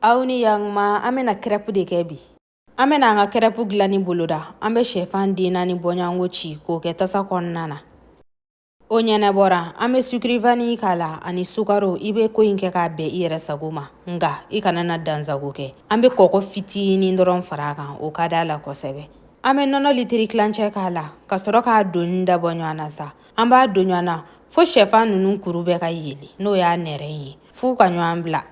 Aw ni yakuma, an bɛna crêpe de kɛ bi. An bɛna an ka crêpe dilanni boloda. An bɛ shɛfan den 4 bɔɲɔgɔnko ci k'o kɛ tasa kɔnɔna na. O ɲɛnabɔra, an bɛ sucre vanille k'a la ani sukaro. I bɛ ko in kɛ k'a bɛn i yɛrɛ sago ma, nka i kana na dansago kɛ. An bɛ kɔgɔ fitinin dɔrɔn fara a kan, o ka d'a la kosɛbɛ. An bɛ nɔnɔ litiri tilancɛ k'a la ka sɔrɔ k'a donni dabɔ ɲɔgɔn na sa. An b'a don ɲɔgɔn na fo shɛfan ninnu kuru bɛɛ ka yeelen, n'o y'a nɛrɛ ye, f'u ka ɲɔgɔn bila.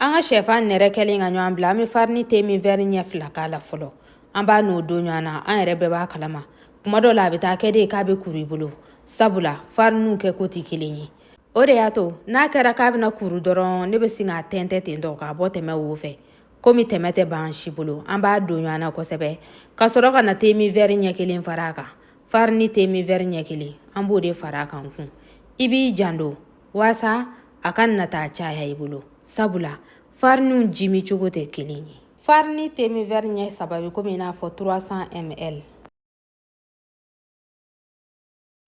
An ka shɛfan nɛrɛ kɛlen ka ɲɔgɔn bila, an bɛ farini te min wɛri ɲɛ 2 k'a la fɔlɔ. An b'a n'o don ɲɔgɔn na. An yɛrɛ bɛɛ b'a kalama, kuma dɔ la a bɛ taa kɛ de k'a bɛ kuru i bolo, sabula fariniw kɛ ko tɛ kelen ye. O de y'a to n'a kɛra k'a bɛna kuru dɔrɔn, ne bɛ sin k'a tɛntɛn ten tɔ k'a bɔ tɛmɛ wo fɛ. Komi tɛmɛ tɛ ban si bolo, an b'a don ɲɔgɔn na kosɛbɛ ka sɔrɔ ka na te min wɛri ɲɛ 1 fara a kan. Farini te min wɛri ɲɛ 1, an b'o de fara a kan kun. I b'i janto waasa a kana taa caya i bolo, sabula fariniw jimi cogo tɛ kelen ye. Farini te min wɛri ɲɛ 3 bɛ komi i n'a fɔ 300 ml.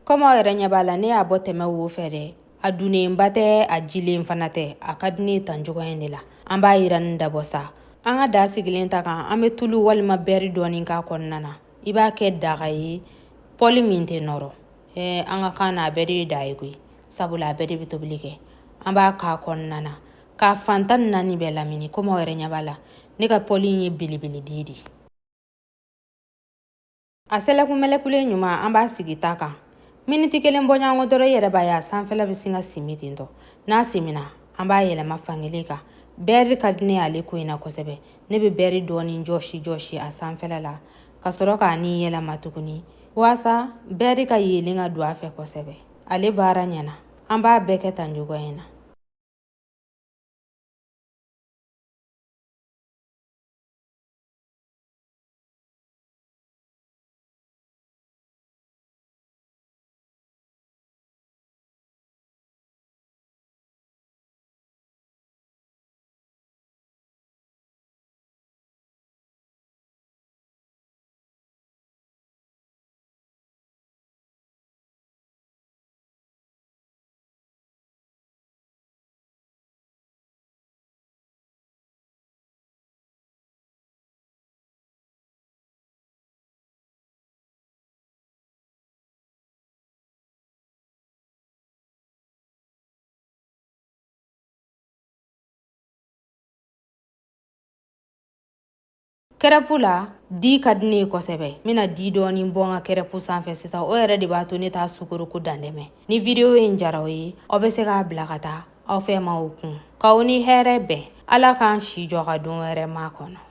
Komi aw yɛrɛ ɲɛ b'a la, ne y'a bɔ tɛmɛ wo fɛ dɛ. A dunnenba tɛ, a jilen fana tɛ, a ka di ne ye tan cogoya in de la. An b'a yiranni dabɔ sa. An ka daa sigilen ta kan, an bɛ tulu walima bɛri dɔɔni k'a kɔnɔna na. I b'a kɛ daga ye, pɔli min tɛ nɔrɔ. An ka kan na, a bɛɛ de ye daa ye koyi, sabula a bɛɛ de bɛ tobili kɛ. An b'a k'a kɔnɔna na k'a fan 14 bɛɛ lamini. Komi aw yɛrɛ ɲɛ b'a la, ne ka pɔli in ye belebeleden de ye. A sɛlɛkumɛlɛkulen ɲuman, an b'a sigi ta kan miniti 1 bɔɲɔgɔnko dɔrɔn. I yɛrɛ b'a ye a sanfɛla bɛ sin ka simi ten tɔ. N'a simina, an b'a yɛlɛma fankelen kan. Bɛri ka di ne y'ale ko in na kosɛbɛ. Ne bɛ bɛri dɔɔni jɔsi jɔsi a sanfɛla la ka sɔrɔ k'a ni yɛlɛma tuguni, waasa bɛri ka yeelen ka don a fɛ kosɛbɛ. Ale baara ɲɛna. An b'a bɛɛ kɛ tan cogoya in na. Crêpe la, di ka di ne ye kosɛbɛ. N bɛna di dɔɔni bɔ n ka crêpe sanfɛ sisan. O yɛrɛ de b'a to ne t'a sukoro ko dantɛmɛ. Ni video in jara aw ye, aw bɛ se k'a bila ka taa aw fɛ maaw kun. K'aw ni hɛrɛ bɛn. Ala k'an si jɔ ka don wɛrɛ ma kɔnɔ.